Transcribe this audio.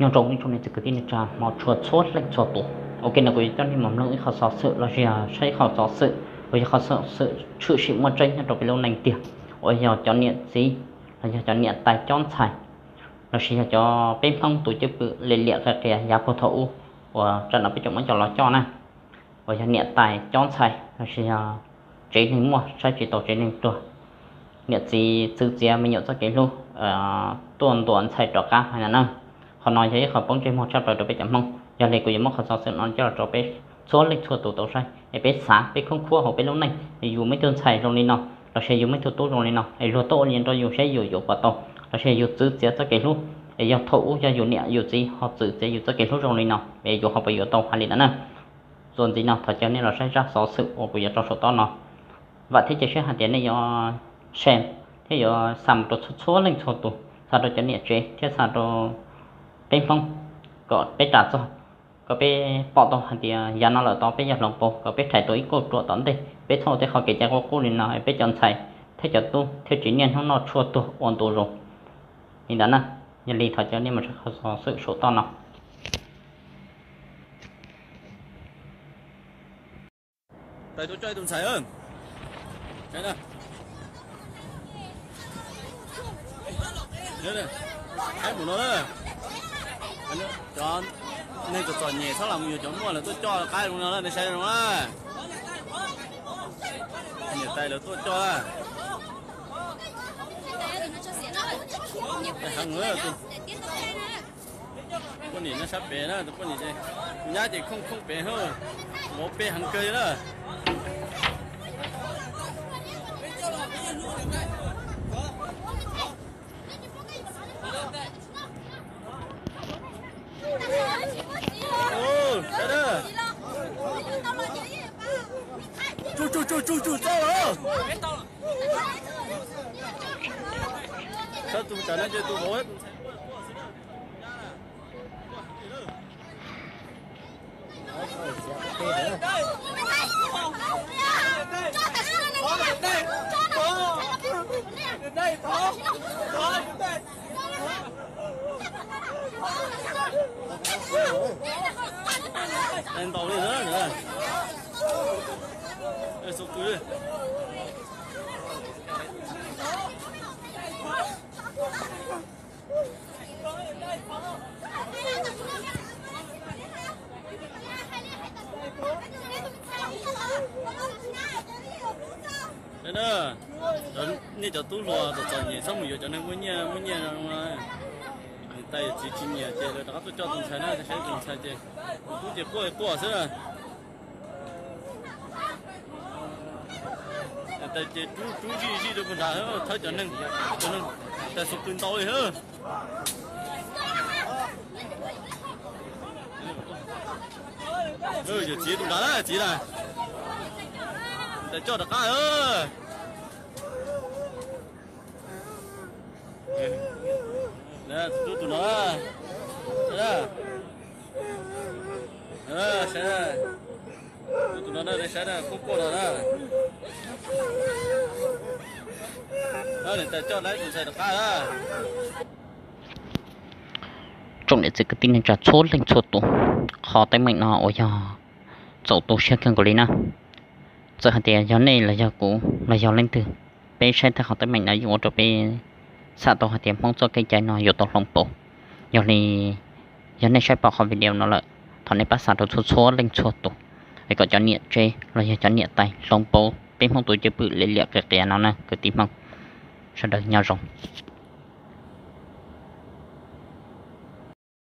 Nyob zoo ib tsoom niam txiv kwv tij neej tsa hmov tshua txhua leej txhua tus. Ok, no kuv yuav coj nej mus mloog ib qho xov xwm los sis yog saib ib qho xov xwm uas yog qhov xov xwm tshwm sim muaj tseeb nyob rau peb lub neej tiag, uas yog cov niam txiv los yog cov niam tais cob ntxhais los sis yog cov peb Hmoob tus cwj pwm liam liam qias qias yav puag thaum ub uas tsam no peb tseem muab coj los coj na, uas yog niam tais cob ntxhais los sis yog tsev neeg muaj saib tsis taus tsev neeg pluag, niam txiv txwv txiav me nyuam txoj kev hlub tuaj ntuas ntxhais rov qab hais no na. Qhov no yog ib qho poob ntsej muag tshaj plaws rau peb cov Hmoob, yog li kuv yuav muab qhov xov xwm no coj los rau peb txhua leej txhua tus tau saib es peb xav, peb khoob khuab hauv peb lub neej, yus muaj ib tug ntxhais zoo li no los sis yus muaj ib tug tub zoo li no es luag tuaj ua li no rau yus saib yus yuav puas tau, los sis yus txwv txiav txoj kev hlub es yog thaum ub yog yus niam yus txiv ho txwv txiav yus txoj kev hlub zoo li no es yus ho puas yuav tau hais li ntawd na. Txuas ntxiv no thov caw nej los saib zaj xov xwm uas kuv yuav tso saum toj no. Vam thiab cia siab hais tias nej yuav share thiab yuav xa mus rau txhua txhua leej txhua tus, xa rau cov niam tsev thiab xa rau peb Hmoob kom peb ras txog, kom peb pom tau hais tias yav no lawm tod peb yog hloov pauv, kom peb rhais tau ib kauj ruam tom ntej, peb txhob ua tej qhov kev cai quaj qub li no es peb cov ntxhais thiab cov tub thiaj tsis niaj hnub noj tshuaj tuag ua ntu zus li ntawd na. Yog li thov caw nej mus saib qhov xov xwm saum toj no. Tais tuaj coj ib tus ntxhais. Saib mus no na. Cov neeg txom txom nyem txhob lam mus yuav cov muaj, lawv tuaj coj qab zoo no na, nej saib zoo na. Niam tais lawv tuaj coj na. Heev, tus poj niam nyob sab pem na, tus poj niam ces, kuv nyab ces khoob khoob pem, vauv pem heev kawg li na. Tsuj tsuj tsuj tsuj tsuj txob lawm. Txhob tus tam no ces tus vauv. Ntau li na. Xu kw. Nej cov tub hluas txom txom nyem txhob mus yuav cov neeg muaj nyiaj muaj nyiaj no. Niam tais yawm txiv tsis nyiam ces lawv rov qab tuaj coj tus ntxhais na, saib tus ntxhais ces tus tub ces quaj quaj xwb na. Niam tais ces rub rub zij zij rau puag nrad, thawb cov neeg, cov neeg, niam tais xuas pw ntau li. Yawm txiv tus nrad na, txiv na, niam tais coj rov qab. Tus no, saib, tus no saib, kuj quaj no na. Niam tais coj lawv tus ntxhais rov qab na. Tsoom niam txiv kwv tij neej tsa txhua leej txhua tus, qhov teeb meem no uas yog txaus tu siab kawg nkaus li na. Txawm hais tias yog nej los yog kuv los yog leej twg, peb saib tag qhov teeb meem no yeej ua rau peb xam tau hais tias Hmoob txoj kev cai no yuav tau hloov pauv. Yog li, yog nej saib pom qhov video no lawm, thov nej pab xa rau txhua txhua leej txhua tus, es kom cov niam tsev los yog cov niam tais hloov pauv peb Hmoob tus cwj pwm liam liam qias qias no na kwv tij Hmoob. Sawv daws nyob zoo.